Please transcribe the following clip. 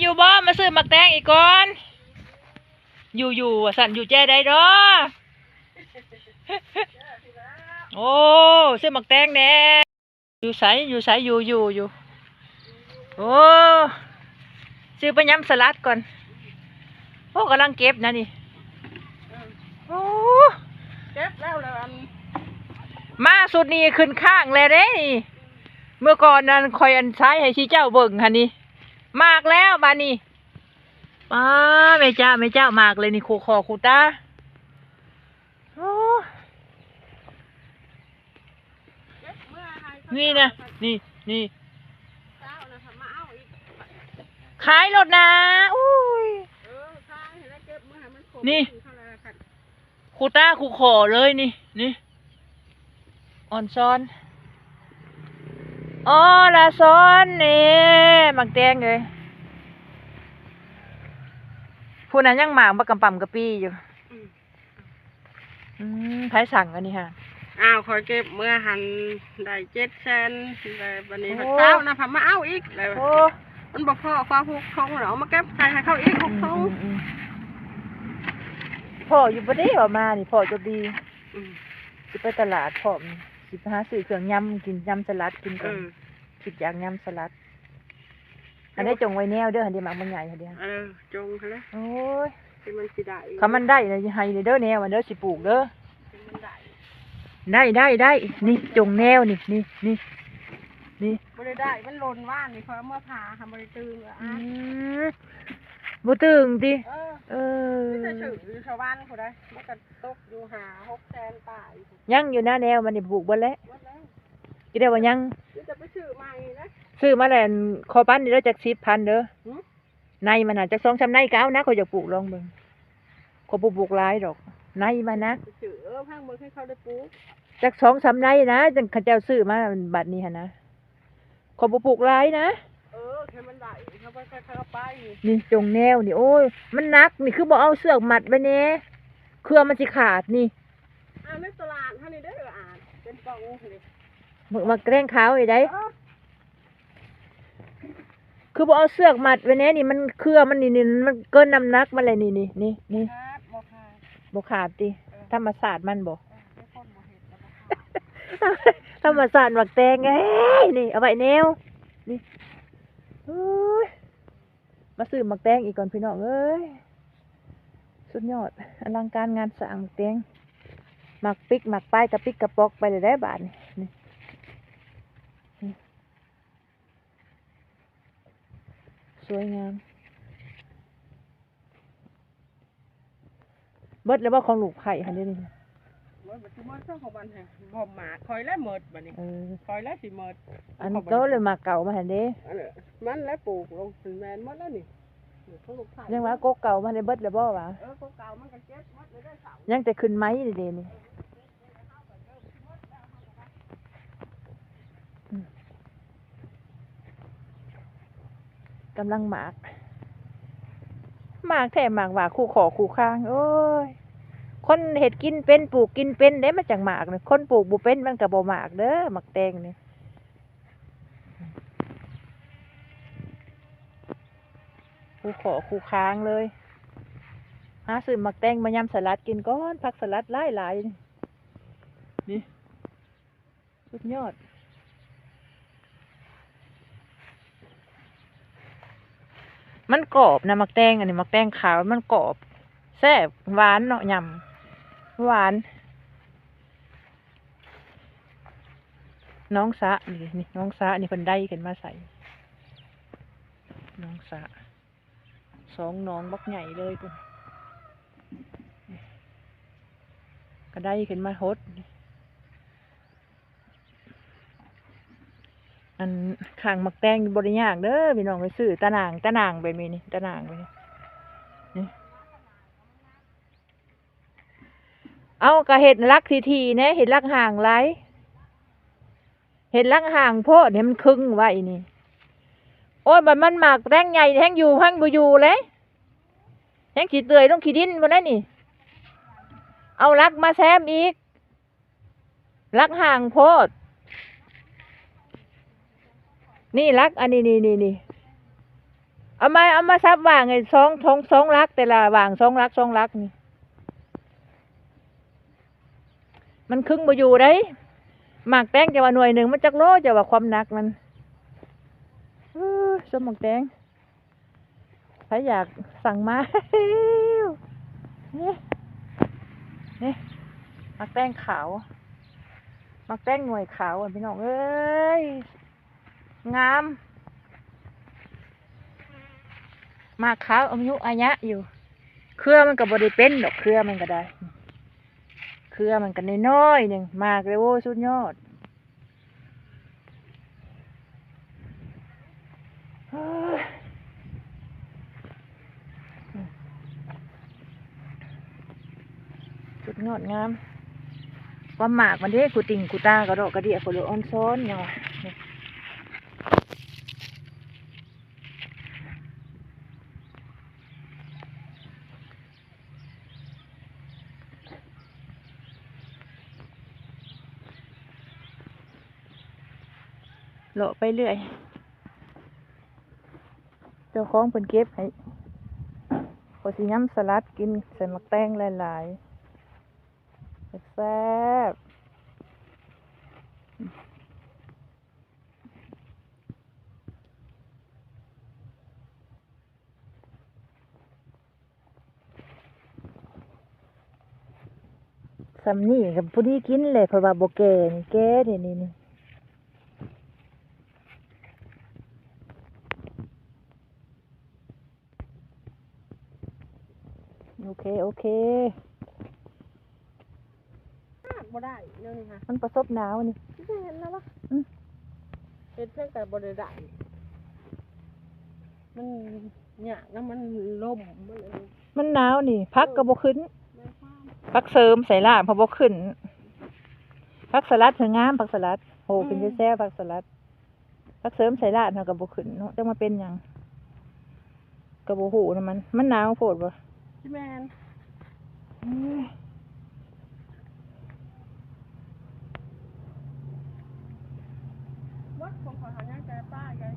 ຢູ່ບໍ່? ມາຊື້ໝາກແຕງອີກກ່ອນ. ຢູ່ໆ ວ່າຊັ້ນ, ຢູ່ແຈໃດດອ? ໂອ້ ຊື້ໝາກແຕງແດ່. ຢູ່ໃສ? ຢູ່ໃສ? ຢູ່ ຢູ່ ຢູ່. ໂອ້ ຊື້ໄປຍຳສະຫຼັດກ່ອນ. ໂອ້ ກຳລັງເກັບນະນີ້. ໂອ້ ເກັບແລ້ວ ແລ້ວອັນ ມາຊຸດນີ້ຂຶ້ນຄ້າງແລ້ວເດ້ນີ້. ເມື່ອກ່ອນນັ້ນຂ້ອຍອັນສາຍໃຫ້ຊິເຈົ້າເບິ່ງຫັ້ນນີ້ ໝາກແລ້ວບາດນີ້. ປ້າ ແມ່ເຈົ້າ ແມ່ເຈົ້າ ໝາກເລີຍນີ້ ຄູ່ຂໍຄູ່ຕາ. ໂອ້ ນີ້ນະ ນີ້ ນີ້ ຂາຍໂລດນາ. ໂອ້ຍ ນີ້ ຄູ່ຕາຄູ່ຂໍເລີຍນີ້ ນີ້ ອ່ອນຊອນ ອໍລະຊອນ ນີ້ ໝາກແຕງເອີຍ. ພຸ້ນນະ ຍັງໝາກບັກກຳປຳກະປີຢູ່. ອືມ ອືມ ໃຜສັ່ງອັນນີ້ຫະ? ອ້າວ ຂ້ອຍເກັບເມື່ອຫັ້ນໄດ້ເຈັດແສນ ແລ້ວບາດນີ້ ໂອ້ ເຊົ້ານະ ພາມາເອົາອີກ ແລ້ວ ໂອ້ ມັນບໍ່ພໍ ຄວາມຫົກຖົງ ເອົາມາເກັບໃສ່ໃຫ້ເຂົາອີກຫົກຖົງ. ອືມ ອືມ ພໍຢູ່ບໍ່ເດ້ ເວົ້າມານີ້ ພໍຈົນດີ. ອືມ ຊິໄປຕະຫຼາດພ້ອມ ຊິໄປຫາຊື້ເຄື່ອງຍຳກິນ ຍຳສະຫຼັດກິນກ່ອນ. ເອີ ຄິດຢາກຍຳສະຫຼັດ. ອັນໃດຈົ່ງໄວ້ແນວເດີ ຫັ້ນເດ ໝາກມັນໃຫຍ່ຫັ້ນເດ. ເອີ ຈົ່ງຫັ້ນແຫຼະ. ໂອ້ຍ ທີ່ມັນຊິໄດ້ ຄັນມັນໄດ້ນະ ໃຫ້ເດີແນວ ອັນເດີ ຊິປູກເດີ. ທີ່ມັນໄດ້ ໄດ້ ໄດ້ ໄດ້ ນີ້ຈົ່ງແນວນີ້ ນີ້ ນີ້ ນີ້ ບໍ່ໄດ້ໄດ້ ມັນຫຼົ່ນວານນີ້ ຂ້ອຍເອົາມາຜ່າ ຫາບໍ່ໄດ້ຕື່ມ. ອືມ ບໍ່ຕື່ມຕິ? ເອີ ເອີ ມີແຕ່ຊື່ຢູ່ສະຫວັນພຸ້ນໃດ ມັນກໍຕົກຢູ່ຫ້າຫົກແສນປາຍ. ຍັງຢູ່ນະ ແນວມັນນີ້ປູກເບິດແລ້ວ. ເບິດແລ້ວ ຊິໄດ້ວ່າຍັງ ມີແຕ່ໄປຊື້ໃໝ່ນະ. ຊື້ມາແລ້ວ ຂໍປັນນີ້ເດີ ຈັກສິບພັນເດີ. ຫື? ໃນມັນນະ ຈັກສອງສາມໃນກໍເອົານະ ຂ້ອຍຢາກປູກລອງເບິ່ງ. ຂ້ອຍບໍ່ປູກຫຼາຍດອກ ໃນມັນນະ. ຊື້ ເອີ ພັງເບິ່ງໃຫ້ເຂົາໄດ້ປູກ ຈັກສອງສາມໃນນະ ຈັ່ງເຂົາເຈົ້າຊື້ມາບັດນີ້ຫັ້ນນະ. ຂ້ອຍບໍ່ປູກຫຼາຍນະ. ເອີ ແຄ່ມັນໄດ້ ເຮົາໄປ ຄ່ອຍເອົາໄປ. ນີ້ຈົ່ງແນວນີ້ ໂອ້ຍ ມັນໜັກນີ້ ຄືບໍ່ເອົາເຊືອກມັດໄວ້ແດ່ ເຄືອມັນຊິຂາດນີ້. ອ່າ ໃນຕະຫຼາດເຮົານີ້ເດີ ອ່າ ເປັນປ່ອງນີ້ ໝາກ ໝາກແຕງຂາວນີ້ໃດ. ເອີ ຄືບໍ່ເອົາເຊືອກມັດໄວ້ແດ່ນີ້ ມັນ ເຄືອມັນນີ້ ນີ້ ມັນເກີນນ້ຳໜັກມັນແຫຼະນີ້ ນີ້ ນີ້ ນີ້. ບໍ່ຂາດ ບໍ່ຂາດ ບໍ່ຂາດຕິ? ເອີ ທຳມະຊາດມັນບໍ? ເອີ ແຕ່ຄົນບໍ່ເຮັດແລ້ວບໍ່ຂາດ. ທຳມະຊາດໝາກແຕງເອີຍ ນີ້ ເອົາໄວ້ແນວ ນີ້. ໂອ້ຍ ມາຊື້ໝາກແຕງອີກກ່ອນພີ່ນ້ອງເອີຍ. ສຸດຍອດ ອະລັງການງານສ້າງໝາກແຕງ. ໝາກປິກໝາກປາຍກະປິກກະປ໋ອກໄປເລີຍເດ້ບາດນີ້ ນີ້. ສວຍງາມ. ເບິດແລ້ວບໍ່ຂອງລູກໄຜ່ຫັ້ນເດນີ້? ເບິດ ເບິດ ເບິດຂອງມັນຫັ້ນ ບໍ່ໝາກ ຂ້ອຍແຫຼະໝົດບາດນີ້. ເອີ ຂ້ອຍແຫຼະຊິໝົດ. ອັນເກົ່າແລ້ວໝາກເກົ່າມັນຫັ້ນເດ ອັນນັ້ນ ມັນແຫຼະປູກລົງ ມັນແມ່ນໝົດແລ້ວນີ້ ຂອງລູກໄຜ່. ຍັງວ່າກົກເກົ່າມັນໄດ້ເບິດແລ້ວບໍ່ຫວາ? ເອີ ກົກເກົ່າມັນກໍເຈັບໝົດແລ້ວເດ້ເຊົ້າ ຍັງແຕ່ຂຶ້ນໃໝ່ເດນີ້. ກຳລັງໝາກ ໝາກແທ້ໝາກວ່າ ຄູ່ຂໍຄູ່ຄາງ. ໂອ້ຍ ຄົນເຮັດກິນເປັນ ປູກກິນເປັນເດ້ ມັນຈັ່ງໝາກ. ຄົນປູກບໍ່ເປັນ ມັນກໍບໍ່ໝາກເດີ ໝາກແຕງນີ້. ຄູ່ຂໍຄູ່ຄາງເລີຍ. ຫາຊື້ໝາກແຕງມາຍຳສະຫຼັດກິນກ່ອນ ຜັກສະຫຼັດຫຼາຍໆ ນີ້. ສຸດຍອດ ມັນກອບນະ ໝາກແຕງ ອັນນີ້ໝາກແຕງຂາວ ມັນກອບ ແຊບ ຫວານເນາະ ຍຳຫວານ. ໜອງສະນີ້ ນີ້ໜອງສະນີ້ ເພິ່ນໄດຂຶ້ນມາໃສ່ ໜອງສະ ສອງໜອງບັກໃຫຍ່ເລີຍພຸ້ນ ກະໄດຂຶ້ນມາຫົດ. ອັນ ຂ້າງໝາກແຕງນີ້ບໍ່ໄດ້ຍາກເດີພີ່ນ້ອງເອີຍ ຊື້ຕາໜ່າງ ຕາໜ່າງແບບນີ້ ນີ້ ຕາໜ່າງແບບນີ້ ນີ້. ເອົາ ກະເຮັດຫຼັກຖີ່ໆແດ່ ເຮັດຫຼັກຫ່າງຫຼາຍ ເຮັດຫຼັກຫ່າງໂພດ ໃຫ້ມັນຄຶງໄວ້ນີ້. ໂອ້ຍ ບັດມັນໝາກແຕງໃຫຍ່ແຮງຢູ່ ແຮງບໍ່ຢູ່ເລີຍ ແຮງຊິເຕີຍລົງຂີ້ດິນພຸ້ນແຫຼະນີ້. ເອົາຫຼັກມາແຊມອີກ ຫຼັກຫ່າງໂພດ ນີ້ຫຼັກ ອັນນີ້ ນີ້ ນີ້ ນີ້ ເອົາມາ ເອົາມາສັບຫວ່າງໃຫ້ສອງ ສອງ ສອງຫຼັກ ແຕ່ລະຫວ່າງສອງຫຼັກ ສອງຫຼັກນີ້ ມັນຄຶງບໍ່ຢູ່ເດ້. ໝາກແຕງ ເຈົ້າວ່າໜ່ວຍໜຶ່ງມັນຈັກໂລ ເຈົ້າວ່າຄວາມໜັກມັນ. ເອີ ສົ້ມໝາກແຕງ ໃຜຢາກສັ່ງມາ. ນີ້ ນີ້ ໝາກແຕງຂາວ ໝາກແຕງໜ່ວຍຂາວ ພີ່ນ້ອງເອີຍ. ງາມ ໝາກຂາວອາຍຸອາຍະຢູ່. ເຄືອມັນກໍບໍ່ໄດ້ເປັນດອກ ເຄືອມັນກໍໄດ້ ເຄືອມັນກໍນ້ອຍໆໜຶ່ງ ໝາກເລີຍ ໂອ້ ສຸດຍອດ. ສຸດຍອດງາມ ຄວາມໝາກມັນເດ້ ກູຕິ່ງກູຕາ ກະດອກກະເດຍ ໂຄໂລອອນຊອນ ຫຍັງວະ. ເລາະໄປເລື້ອຍ ເຈົ້າຂອງເພິ່ນເກັບໃຫ້ ຂ້ອຍຊິຍຳສະຫຼັດກິນ ໃສ່ໝາກແຕງຫຼາຍໆ ແຊບໆ. ສ່ຳນີ້ກໍພໍດີກິນແຫຼະ ເພາະວ່າບໍ່ແກ່ນີ້ ແກ່ເດນີ້ນີ້. ໂອເຄ ໂອເຄ ຫາກບໍ່ໄດ້ແນວນີ້ຫະ ມັນປະສົບໜາວນີ້. ຊິເຮັດນະວະ ອືມ ເຮັດເພິ່ນກໍບໍ່ໄດ້ໄດ້ ມັນຍາກນະ ມັນລົມ ມັນອັນນີ້ ມັນໜາວນີ້ ຜັກກໍບໍ່ຂຶ້ນ ແມ່ນຄວາມ ຜັກເສີມໃສ່ລາບເຮົາບໍ່ຂຶ້ນ. ຜັກສະຫຼັດເພິ່ນງາມ ຜັກສະຫຼັດ ໂຫ ອືມ ຂຶ້ນແຊວໆ ຜັກສະຫຼັດ. ຜັກເສີມໃສ່ລາບເຮົາກໍບໍ່ຂຶ້ນເນາະ ຈັກມາເປັນຫຍັງ ກໍບໍ່ຮູ້ນຳມັນ ມັນໜາວໂພດບໍ່ ຊິແມ່ນ. ເອີຍ ໝົດຂອງຂ້ອຍຫາຍັງແຕ່ປາໃຫຍ່.